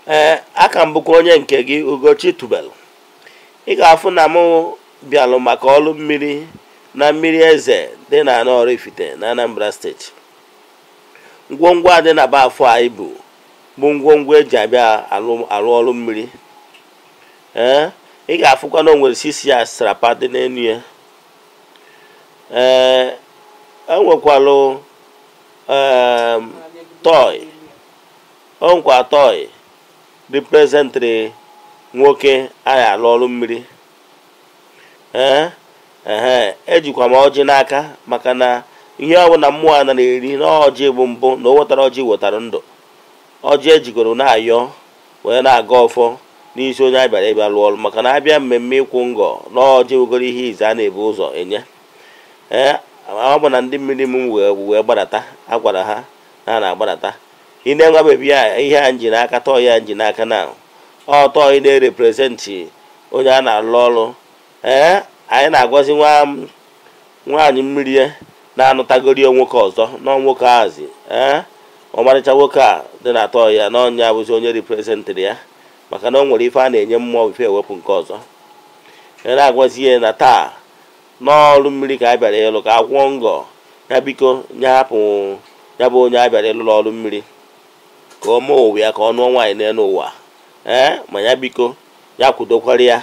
Ee, aka m bụkwa onye nke gị, Ugochi Tubelu. Ị ga-afụ na mụ bịalụ maka ọrụ mmiri na mmiri eze dị na Oraifite na Anambra Steeti. Ngwongwo a dị na baafọ anyị bụ ngwongwo eji abịa alụ ọrụ mmiri. Ee, ị ga-afụkwa na o nwere sisi asrapa dị n'elu ya. Ee, enwekwalụ toy, o nwekwa toy representịrị nwoke anyị alụ ọrụ mmiri. Ee, ehe, ejikwa m ọjị n'aka maka na ihe ọbụla mmụọ a na-eri na ọjị bụ mbụ, na o wetara ọjị wetara ndụ. Ọjị ejigoro na-ayọ wee na-aga ọfọ n'isi onye abịara ịbịa lụọ ọrụ, maka na abịa mmemme ịkwụ ngọ na ọjị wegoro ihe ize a na-ebu ụzọ enye. Ee, ọ bụ na ndị mmiri m wee gbadata, a gwara ha na ha na-agbadata. Ị na-enwe bebi ya ihe a nji n'aka, tọọ ya nji n'aka na ọ tọọ na-erepresentị onye a na-alụ ọrụ. Ee, anyị na-agwazi nwaanyị mmiri ya na-anụtagori nwoke ọzọ na nwoke ahazi. Ee, ọmarịcha nwoke a dị na tọọ ya na ọnya abụzi onye representịrị ya, maka na o nwere ife a na-enye mmụọ ife ewepụ nke ọzọ. Ị na-agwazi ya na taa n'ọrụ mmiri ka a bịara ịlụ, ka akwụọ ngọ ya, biko nye hapụ ya bụ onye a bịara ịlụrụ ọrụ mmiri ka ọ mee ụwa ya, ka ọ nụọ nwaanyị n'elu ụwa. Ee, ma ya biko ya kwudokwara ya.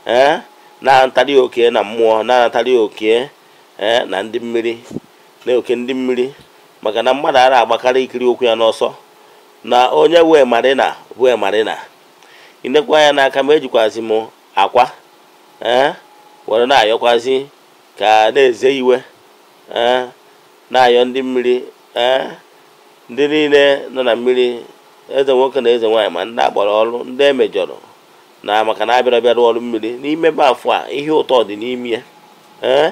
Ee, na-anatara oke na mmụọ, na-anatara oke, ee, na ndị mmiri, na oke ndị mmiri, maka na mmadụ ara agbakarị ikiri okwu ya n'ọsọ na onye wee marina wee marina. Inekwa ya n'aka ma ejikwazi m akwa, ee, were na-ayọkwazi ka na-eze iwe. Ee, na-ayọ ndị mmiri, ee, ndị niile nọ na mmiri, eze nwoke na eze nwaanyị, ma ndị agbara ọrụ, ndị emejọrọ na maka na abịara bịara ọrụ mmiri n'ime afọ a. Ihe ụtọ dị n'ime ya, ee,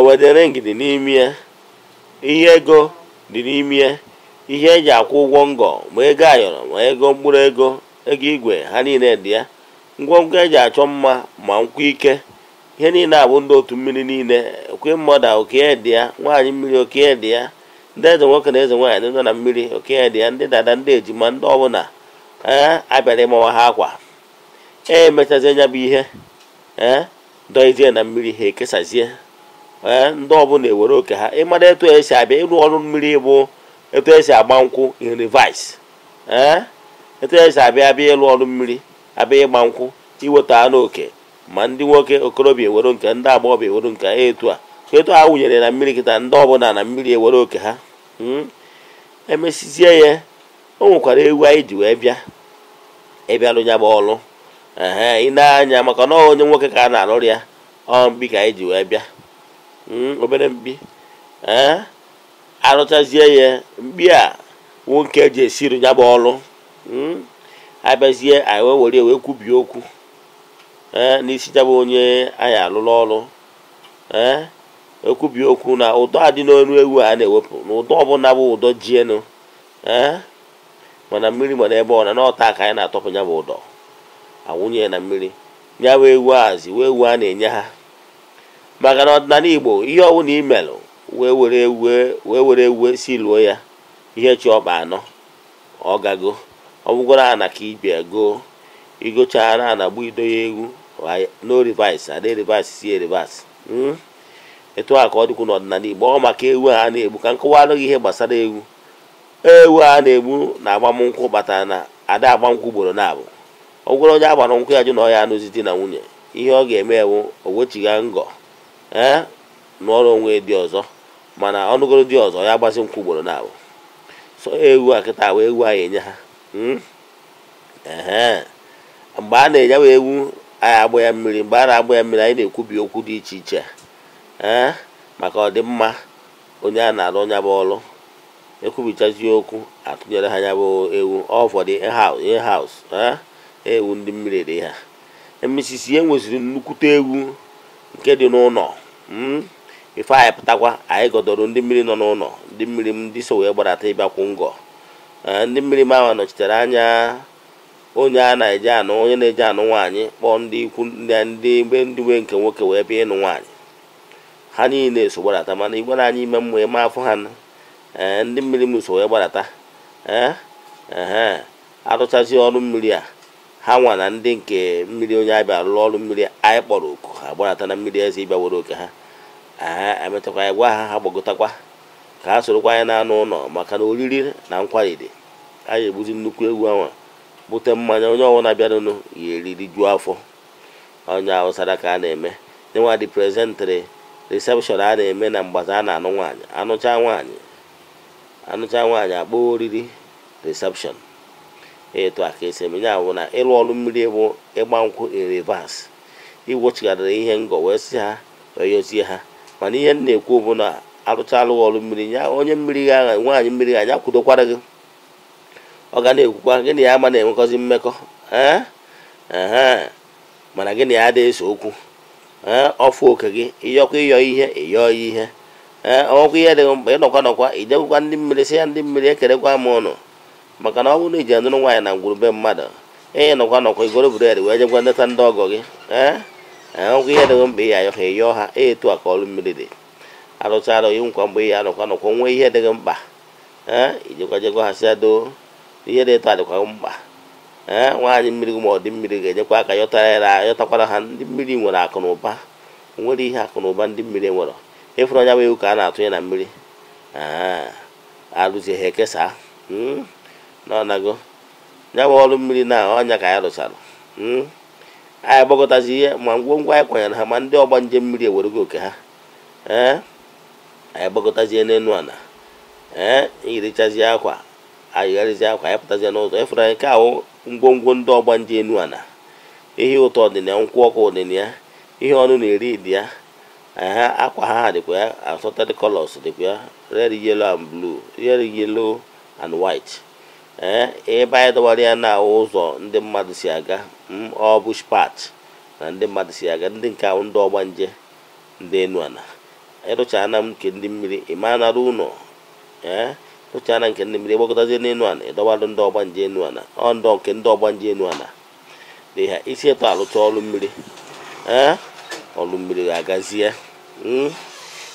wedere ngidi n'ime ya, ihe ego dị n'ime ya, ihe eji akwụ ụgwọ ngọ, ma ego ayọrọ, ma ego mkpụrụ ego, ego igwe, ha niile dị ya. Ngwongwo eji achọ mma, ma nkwụ ike, ihe niile abụ ndị otu mmiri niile. Okwe mmadụ oke dị ya, nwaanyị mmiri oke dị ya, ndị eze nwoke na eze nwaanyị ndị nọ na mmiri oke dị ya, ndị dada, ndị ejima, ndị ọbụla ee abịara ịmawa ha akwa. Ee, emechazie nya bụ ihe, ee, dọizie na mmiri, ha ekesazie. Ee, ndị ọbụla ewere oke ha. Ịmara etu esi abịa ịrụ ọrụ mmiri bụ etu esi agba nkwụ in reverse. Ee, etu esi abịa ịrụ ọrụ mmiri, abịa ịgba nkwụ, iweta anụ oke, ma ndị nwoke okorobịa ewere nke, ndị agbọghọbịa ewere nke. Etu a etu a wụnyere na mmiri kịta, ndị ọbụla na mmiri ewere oke ha. Emesizie ya, o nwekwara ewu anyị ji wee bịa ịbịalụ ya bụ ọrụ. Ee, ị na-anya maka na onye nwoke ka a na-alụrụ ya, ọ mkpi ka anyị ji wee bịa, obere mkpi. Ee, arụchazie ya mkpi a nwoke eji esiru ya bụ ọrụ. Abịazie anyị wee were wee kwubie okwu, ee, n'isi ya bụ onye anyị alụrụ ọrụ. Ee, ekwubie okwu na ụdọ adị n'onu ewu a na-ewepụ na ụdọ ọbụla bụ ụdọ ji enu. Ee, mana mmiri nwere ebe ọ na n'ọta ka anyị na-atọpụ ya bụ ụdọ, awụnye ya na mmiri. Ya bụ ewu azi wee ewu a na-enye ha, maka na ọdịnala Igbo, ihe ọbụla imelụ wee were ewu wee were ewu si lụọ ya, ihe chi ọkpa anọ ọ gago. Ọ bụgoro ana ka ibia goo, igocha na ana gbu ido ya ewu, no reverse, ada reverse si reverse. Etu a ka ọ dịkwu n'ọdịnala Igbo. Ọ maka ewu a na-egbu ka nkọwalụ gị ihe gbasara ewu. Ewu a na-egbu na agbamnkwụ kpatara na ada agbankwụ ugboro na-abụ. Ọ gwara onye agbara nkwụ ya jụ na ọ ya anụzi di na nwunye, ihe ọ ga-eme ewu o wechigha ngọ, ee, nụọrọ onwe dị ọzọ, mana ọnụgoro dị ọzọ ya gbazi nkwụ ugboro na-abụ. So ewu a kịta wee ewu anyị enye ha. Ehe, mgbe a na-enye ya ewu, anyị agba ya mmiri. Mgbe a na-agba ya mmiri, anyị na-ekwubi okwu dị iche iche, ee, maka ọdịmma onye a na-alụ onye bụ ọrụ. Ekwubichazie okwu, atụnyere ha ya bụ ewu all for the in-house. Ee, ewu ndị mmiri dị ha. Emesisi e nweziri nnukwute ewu nke dị n'ụlọ. Ife anyị pụtakwa, anyị gọdọrọ ndị mmiri nọ n'ụlọ, ndị mmiri m ndị so wee gbadata ịbịakwụ ngọ. Ndị mmiri m ahụ nọchitere anya onye a na-eje anụ, onye na-eje anụ nwaanyị, kpọọ ndị ikwu ndị be ndị nwe nke nwoke wee bịa ịnụ nwaanyị. Ha niile so gbadata, mana igwe na anya ime mmụọ eme afọ ha. Ee, ndị mmiri m so wee gbadata. Ee, ehe, Arụchazi ọrụ mmiri a, ha nwa na ndị nke mmiri onye abịa rụrụ ọrụ mmiri anyị kpọrọ oku, ha gbarata na mmiri eze ịbịa were oke ha. Emechakwa ya gwa ha, ha gbagotakwa ka ha sorokwa anyị na-anụ ụlọ, maka na oriri na nkwari dị. Anyị egbuzi nnukwu egwu anwa, bute mmanya, onye ọbụla bịaranụ ya eriri juo afọ. Onye awụsara ka a na-eme nyenwa dị prezentịrị reception a na-eme na mgbaza a na-anụ nwaanyị, anụcha nwaanyị akpọ oriri reception. Etu a ka esi eme ya bụ na ịrụ ọrụ mmiri bụ ịgba nkwụ in reverse, iwochigharịrị ihe ngọ wee sị ha wee yọzie ha. Mana ihe m na-ekwu bụ na arụchalụ ọrụ mmiri ya, onye mmiri agha, nwaanyị mmiri anya kwudokwara gị, ọ ga na-ekwukwa gị na ya ama na-enwekọzi mmekọ. Ee ee, mana gị na ya adịghị ese okwu. Ee, ọfụ oke gị, ịyọkwa ịyọ ihe, ịyọ ya ihe. Ee, ọnwekwa ihe dị mkpa, ịnọkwa nọkwa ijekwukwa ndị mmiri, sị ya ndị mmiri ekerekwa m ụnụ, maka na ọ bụrụ na iji anụrụ nwaanyị na ngwurube mmadụ, ee, nọkwa nọkwa igoro bred wee jekwa nleta ndị ọgọ gị. Ee ee, ọnwekwa ihe dị mkpa, ịya ayọ ha, ịyọ ha. Etu a ka ọrụ mmiri dị. Arụchara nkwa mgbe ya nọkwa nọkwa nwee ihe dị mkpa, ee, ijekwa jekwa ha sị ya doo ihe dị etu a dịkwa mkpa. Ee, nwaanyị mmiri ma ọ dị mmiri ga-enyekwa aka yọtara ya, yọtakwara ha. Ndị mmiri nwere akụ na ụba, nwere ihe akụ na ụba ndị mmiri nwere. Ịfụrụ onye bụ ewu ka a na-atụnye na mmiri, arụzie ha ekesa n'ọnago ya bụ ọrụ mmiri na ọnya ka ya rụchara. Anyị gbakọtazi ihe ma ngwongwo anyị kwanyere ha, ma ndị ọgbanje mmiri ewerego oke ha. Ee, anyị gbakọtazie n'elu ala. Ee, yirichazie akwa, ayigharịzie akwa, anyị pụtazie n'ụzọ. Ịfụrụ anyị nke ahụ ngwongwo ndị ọgbanje enu ala, ihe ụtọ dị na ya, nkwụ ọkụ dị na ya, ihe ọnụ na-eri dị ya. Ha akwa ha dịkwa ya, assorted colors dịkwa ya, red, yellow and blue, red, yellow and white. Ee, ebe anyị dọwara ya na ụzọ ndị mmadụ si aga, ọ bush path na ndị mmadụ si aga. Ndị nke ahụ ndị ọgbanje ndị enu ala, ịrụchana m nke ndị mmiri, ịma nara ụlọ. Ee, rụchana nke ndị mmiri, gbakọtazie n'enu ala, ịdọwalụ ndị ọgbanje enu ala. Ọ ndọ nke ndị ọgbanje enu ala dị ha isi etu alụcha ọrụ mmiri. Ee, ọrụ mmiri ga-agazie.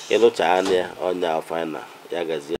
Ịrụcha anya ọnya final ya gazie.